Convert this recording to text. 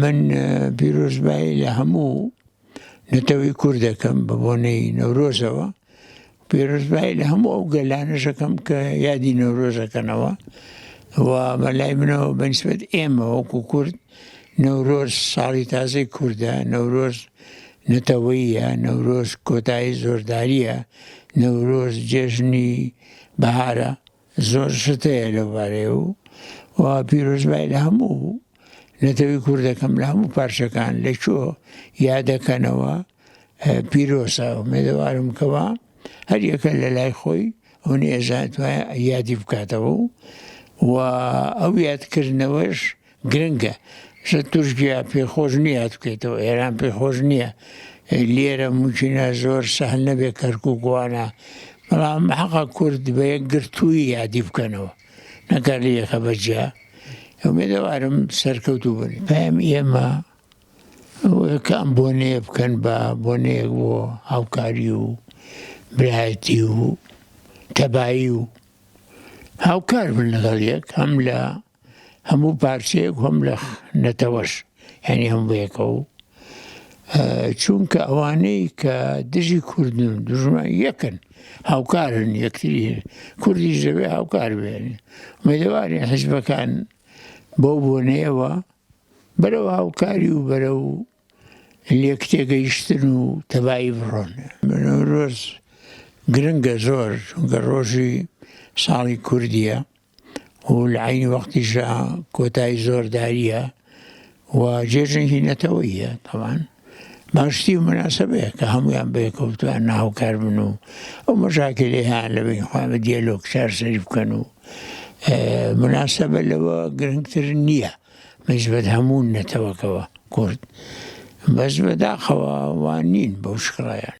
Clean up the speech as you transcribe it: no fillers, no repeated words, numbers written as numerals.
من پیرۆزبایی لە هەموو نەتەوەی کورد دەکەم بە بۆنەی نەورۆزەوە، پیرۆزبایی لە هەموو ئەو گەلانەش دەکەم کە یادی نەورۆز دەکەنەوە و بە لای منەوە بە نیسبەت ئێمە وەکو کورد نەورۆز ساڵی تازەی کوردە، نەورۆز نەتەوەییە، نەورۆز کۆتایی زۆردارییە، نەورۆز جێژنی بەهارە، زۆر شت هەیە لەو بارەیە و و پیرۆزبای لە هەموو نەتەوەی کوردەکەم لە هەموو پارچەکان لە کوێ یادەکەنەوە پیرۆسە ئومێدەوارم کەوا هەر یەکە لە لای خۆی ئەو نێزات یادی بکاتەوە و و ئەو یادکردنەوەش گرنگە شە تورکیا پێخۆش نییە یاد بکەیتەوە ئێران پێخۆش نییە لێرە مومکینە زۆر سەهل نەبێ کەرکوک وانە بەڵام حەقە کورد بە یەکگرتوویی یادی بکەنەوە نەکا لە یەکە بە جیا ئومێدەوارم سەرکەوتوو بن پەیامی ئێمە ئەوەیە کە ئەم بۆنەیە بکەن بە بۆنەیەک بۆ هاوکاری و برایەتی و تەبایی و هاوکار بن لەگەڵ یەک هەم لە هەموو پارچەیەک هەم لە نەتەوەش یعنی هەم بەیەکەوە و چونکە ئەوانەی کە دژی کوردن و دژمان یەکن هاوکارن یەکتری کوردیش دەبێ هاوکار بێن ئومێدەوارین حیزبەکان بەو بۆنەیەوە بەرەو هاوکاری و بەرەو لێکتێگەیشتن و تەبایی بڕۆن. نەورۆز گرنگە زۆر چونکە ڕۆژی ساڵی کوردیە و لە عەینی وەختیشا کۆتایی زۆردارییە و جێژنێکی نەتەوەییە تەبعەن باشتری و مناسبەیە کە هەمویان بەیەکەوە بتوانن هاوکار بن و ئەو مەشاکیلەی هەیان لە بەین خۆیان بە دیالۆگ چارەسەری بکەن و مناسبە لەوە گرنگتر نییە بەنسبەت هەموو نەتەوەکەوە کورد بەس بەداخەوە وان نین بەو شکڵەیان.